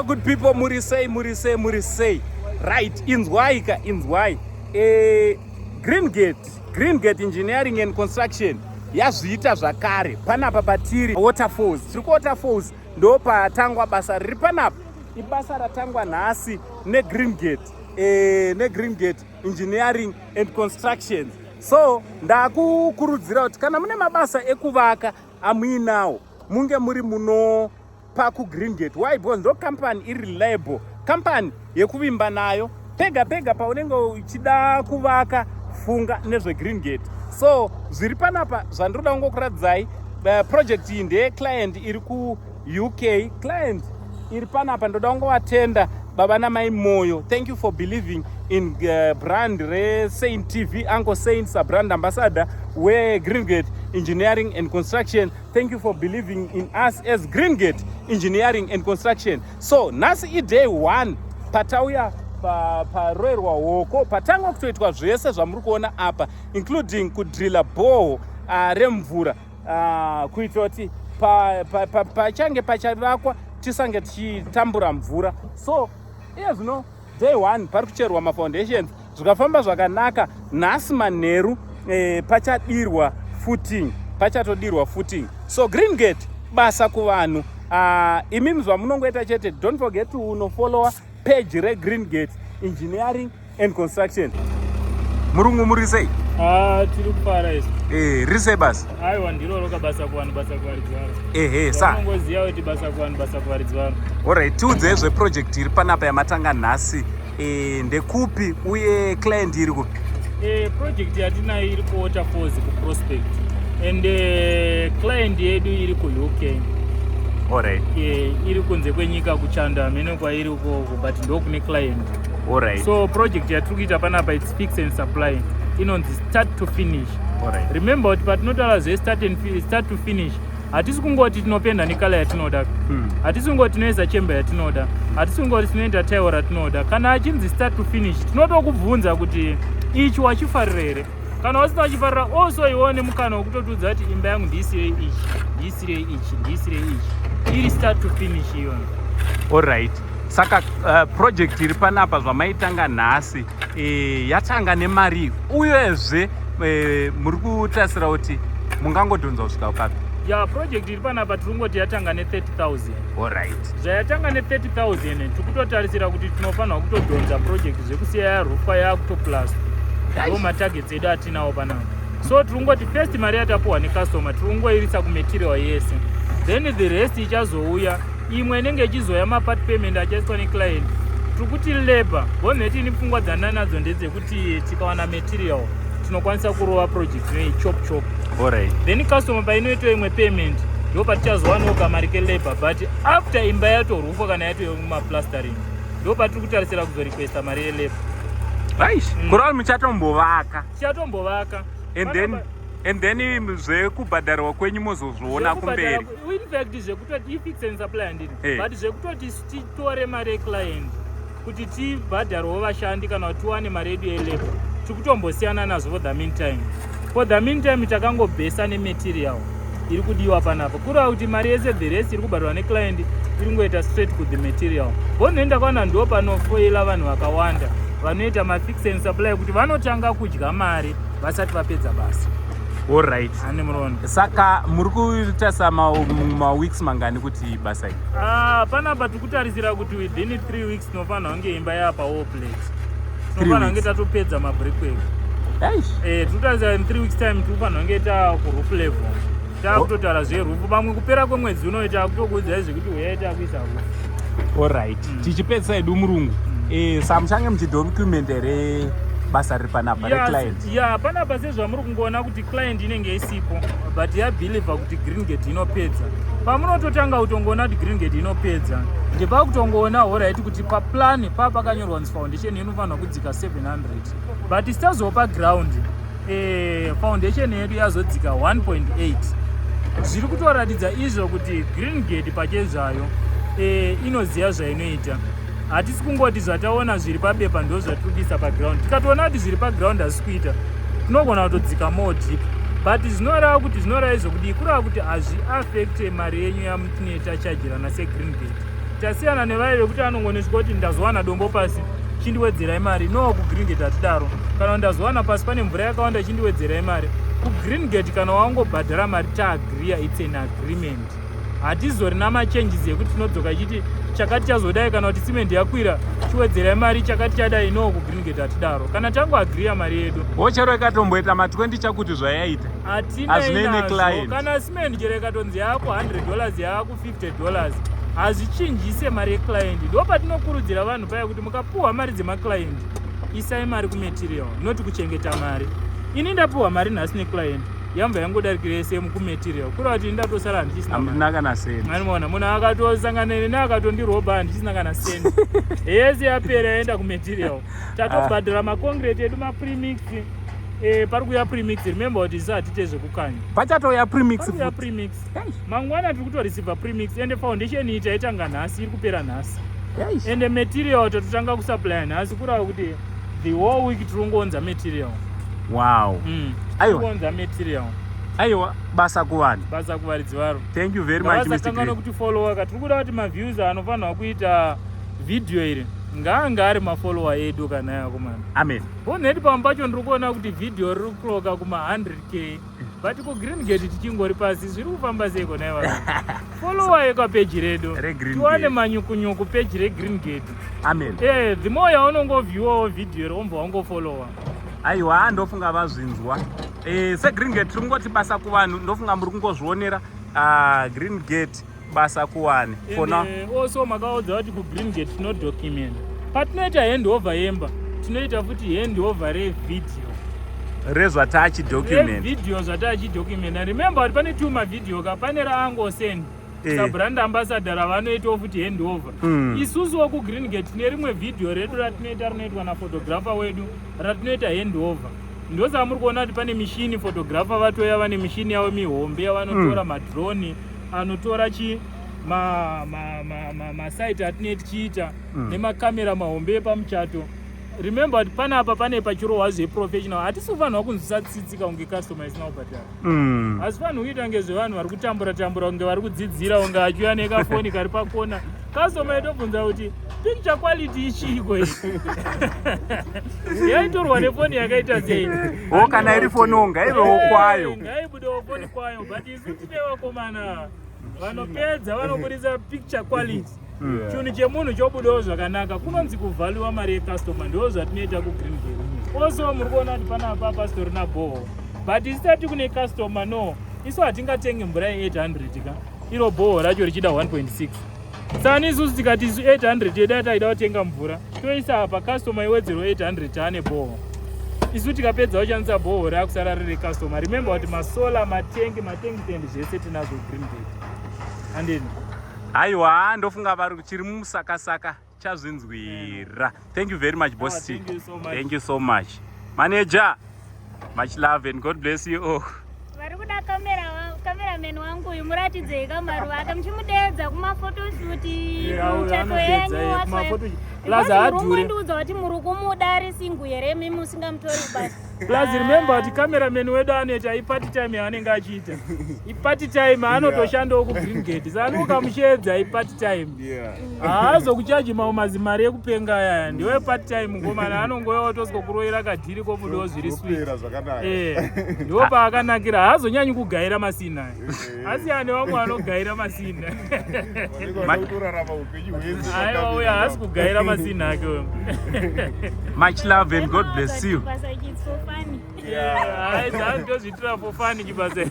Hello good people, muri sei, muri sei, muri sei? Right, inzwai ka, inzwai. Green Gate, Green Gate Engineering and Construction yazviita zvakare panapa patiri Waterfalls. Tiri kuWaterfalls, ndo patangwa basa riri panapa. Ibasa ratangwa nhasi neGreen Gate, neGreen Gate Engineering and Construction. So ndakukurudzira kuti kana mune mabasa ekuvaka amuinawo, munge muri munopa kuGreen Gate. Why? Because ndo company iri reliable, company yekuvimba nayo. Pega pega paunenge uchida kuvaka, funga nezveGreen Gate. So zviri panapa zvandinoda kungokuratidzai, project iyi ndeyeclient iri kuUK. Client iri panapa, ndoda kungovatenda, baba namai Moyo. Thank you for believing in brand reSaint TV, Uncle Saint, sabrand ambassador weGreen Gate Engineering and Construction. Thank you for believing in us as Green Gate Engineering and Construction. So nhasi iday one patauya paroerwa hoko, patangwa kutoitwa zvese zvamuri kuona apa, including kudrilla borehole remvura, kuitira kuti pachange pachavakwa tisange tichitambura mvura. So iye zvino day one pari kucherwa mafoundations. Zvikafamba zvakanaka, nhasi manheru pachadirwa footing, pachatodirwa footing. So Green Gate, basa kuvanhu. Imimi zvamunongoita chete, don't forget to unofollowa page reGreen Gate Engineering and Construction. Murungu, muri sei? Ah, tiri kufara isu. Riri sei basa? Aiwa, ndiroro kabasa kuvanhu, basa kuvaridzi varo. Ehe, sa Unongoziva kuti basa kuvanhu, basa kuvaridzi varo. Alright, tiudzei zveproject iri panapa yamatanga nhasi. Ndekupi uye client iri kupi? Project yatinayo iri kuWaterfalls, kuProspect, and client yedu iri kuUK. Iri kunze kwenyika, kuchando, hamene kwairi ukoko, but ndokune client. So project yatiri kuita panapa, it's fix and supply, inonzi start to finish. Remember kuti patinotaura zve start to finish, hatisi kungoti tinopenda necolour yatinoda, hatisi kungoti tinoisa chamber yatinoda, hatisi kungoti tinoita tile ratinoda. Kana achinzi start to finish, tinotokubvunza kuti ichi wachifarira here. Kana usina wachifarira, also iwewo nemukana wekutotiudza kuti imba yangu ndiisirei ichi, ndiisirei ichi, ndiisirei ichi. Iri start to finish iyona. Alright, saka project iri panapa zvamaitanga nhasi, yatanga nemari, uyezve muri kutarisira kuti mungangodhonza kusvika papi? Ya, project iri panapa tiri kungoti yatanga ne30 000. Zvayatanga ne30 000, tiri kutotarisira kuti tinofanirwa kutodhonza project zvekusiya yarufwa, yakutoplasta. Ndo matargets edu atinawo panapa. So tiri kungoti first mari yatapuhwa necustomer tiri kungoirisa kumaterial yese, then the rest ichazouya, imwe inenge ichizoya mapart payment achaiswa neclient. Tiri kuti labor boneti, ini pfungwa dzandanadzo ndedzekuti tikawana material tinokwanisa kurova project inoyi chop chop. Then customer painoitwa imwe payment, ndo patichazowanawo kamari kelabor, but after imba yatorufwa kana yatomaplastering, ndo patiri kutarisira kuzorequesta mari yelabor. Right. Kureva muchatombovaka? Tichatombovaka. And then zvekubhadharwa kwenyu mozozviona kumberi? In fact, zvekutoti ifix and supply handini, but zvekutoti titore mari yeclient kuti tibhadharwewo vashandi kana kuti tiwane mari yedu yelabor, tiri kutombosiyana nazvo for the meantime. For the meantime takangobhesa nematerial iri kudiwa panapa, kureva kuti mari yese, the rest iri kubhadharwa neclient, iri kungoita straight kuthe material. Bonheni ndakaona ndo panofoila vanhu vakawanda vanoita mafix and supply, kuti vanotanga kudya mari vasati vapedza basa. Ane murono. Saka muri kutarisa maweeks mangani kuti basa iri? Ah, panapa tiri kutarisira kuti within 3 weeks tinofanira kunge imba yapa wall plate, tinofanira kunge weeks. Tatopedza mabrickwork. Eish. Tiri kutarisira in 3 weeks time tiri kufanira kunge taakuroof level, taakutotaura zveroof. Pamwe kupera kwemwedzi unoyo taakutokuudzai zvekuti uyai, taakuisa roof. Alright. Tichipedzisa hedu, murungu, samuchange muchidocument here basa riri panapa reclient? Ya, panapa sezvamuri kungoona kuti client inenge isipo, but yabhilivha kuti Green Gate inopedza. Pamunototanga kutongoona kuti Green Gate inopedza, ndepakutongoona alright kuti paplan paa pakanyorwa kunzi foundation inofanirwa kudzika 700, but sitazopa ground, foundation yedu yazodzika 1.8. Zviri kutoratidza izvo kuti Green Gate pachezvayo inoziva zvainoita. Hatisi kungoti zvataona zviri pabepa ndo zvatiri kuisa paground. Tikatoona kuti zviri paground hazisi kuita, tinogona kutodzika more deep, but zvinoreva kuti, zvinoreva izvo kudii? Kureva kuti hazviafecte mari yenyu yamutinee tachajirana seGreen Gate. Tasiyana nevaya vekuti anongoneswa kuti ndazowana dombo pasi, chindiwedzerai mari. No, kuGreen Gate hatidaro. Kana ndazowana pasi pane mvura yakawanda, chindiwedzerai mari. KuGreen Gate kana wangobhadhara mari, taagreeya, it's an agreement. Hatizorina machanges ekuti tinodzoka ichiti chakati chazodai, kana kuti simendi yakwira, chiwedzerai mari, chakati chadai. No, kuGreen Gate hatidaro. Kana tangoagreeya mari yedu, Wochero ikatomboita ma20 chakuti zvayaita, hatinei hazvinei nazvo. Neclient. Kana simendi chero ikatonzi yaaku $100, yaaku $50, hazvichinjise mari yeclient. Ndo patinokurudzira vanhu paya kuti mukapuhwa mari dzemaclient, isai mari kumaterial, not kuchengeta mari. Ini ndapuhwa mari nhasi neclient, yambva yangodarikira yese kumaterial, kureva kuti ndatosara handichisina mari. Hamuna kana sendi. Anoona munhu akatosangana neni akatondirobha, handichisina kana sendi. Yese yapera, yaenda kumaterial. Tatobhadhara maconcrete edu, mapremix. Pari kuuya premix. Remember kuti isu hatiite zvekukanya. Pachatouya premix Pari kuuya futi. premix mangwana, tiri kutoreceiva premix. Ende foundation iyi taitanga nhasi, iri kupera nhasi. Ende material tatotanga kusupplya nhasi, kureva kuti the whole week tiri kungounza material. Aiwa. Kungounza material. Aiwa, basa kuvanhu. Basa kuvaridzi varo. Thank you very much, Mr Ngavasakanganwa Green. kuti followa ka. Tiri kuda kuti maviews anofanirwa kuita vhidhiyo iri ngaanga ari mafollower edu kana yakomana. Amen. Boneti pamwe pacho ndiri kuona kuti vhidhiyo riri kuclocka kuma 100K, but kuGreen Gate tichingori pasi. Zviri kufamba sei kona iva? Followa yekapeji redu, ReGreen tiwane Gate. manyukunyuku peji reGreen Gate. Amen. The more yaunongoviewawo vhidhiyo iri, wombva wangofollowa. Aiwa, ndofunga vazvinzwa. SeGreen Gate tiri kungoti basa kuvanhu. Ndofunga muri kungozvionera. Ah, Green Gate, basa kuwane for now. And, also makaudza kuti kuGreen Gate tinodocument. Patinoita handover yemba, tinoita futi handover revhidhiyo. Rezvatachidocument. Revhidhiyo zvatachidocument. Remember kuti pane two mavhidhiyo ka. Pane raangosend sabrand ambassador ravanoitawo futi handover. Isusuwo kuGreen Gate tine rimwe vhidhiyo redu ratinoita, rinoitwa naphotographer wedu, ratinoita handover. Ndosaka muri kuona kuti pane mishini, photographer vatoya vane mishini yavo mihombe yavanotora, madrone anotora chi masite atinee tichiita, nemakamera mahombe epamuchato. Remember kuti panapa pane pachirohwa zveprofessional. Hatisi kufanirwa kunzwisa tsitsi kunge customer isina kubhadhara. Hasifaniri kuita kunge zvevanhu vari kutambura tambura, kunge vari kudzidzira, kunge achiuya nekafoni kari pakona. Customer itobvunza kuti picture quality ichiiko iyi, yaitorwa nefoni yakaita sei? Wo kana iri foniwo ngaivewo kwayo. Ngaibudewo foni kwayo, but isu tine vakomana vanopedza, vanobudisa picture quality. Chinhu chemunhu chobudawo zvakanaka, kunonzi kuvaluewa mari yecustomer. Ndo zvatinoita kuGreen Gate. Also muri kuona kuti panapa pasitorina borehole, but isati kune customer. No, isu hatingatengi mvura ye800 ka, iro borehole racho richida 1.6. Sani isusu tikati isu 800 yedu taida kutenga mvura, toisa apa, customer iwedzerwa 800, taane borehole. Isu tikapedza kushandisa borehole, rakusara riri customer. Remember kuti masolar, matengi, matengi tendi, zvese tinazvo Green Gate, andini? Aiwa, ndofunga vari chiri mumusakasaka chazvinzwira. Thank you very much, boss. Ah, thank you so much. Thank you so much, manager. Much love and God bless you all. Vari kuda cameraman wangu uyu, muratidzei kamaruva ake muchimudeedza kumaphotoshoot, Yeah, uyu muchato anopedza, yenyu. kumaphotoshoot. Plus haadhure. Mungondiudza kuti muri kumuda ari single here, mimi musingamutori kubasa? Plus remember kuti cameraman wedu anoita ipart time yaanenge achiita, ipart time anotoshandawo kuGreen Gate. Saka ukamushedza ipart time, haazokuchaji mamwe mazimari ekupenga aya. Ndiwe part time ngomana, anongoya otoswa kadhiri kobudawo zviri sweet. Zvopera zvakanaka. Ndiwo paakanakira, haazonyanyi kugaira masina, asi ane vamwe vanogaira masina. Vanenge vada kutorarama upenyu hwese. Aiwa, uyo haasi kugaira masina ake uyo. Much love and God bless you. Basa ichi, it's so funny. Hai, ndozviitira for fun chibasa.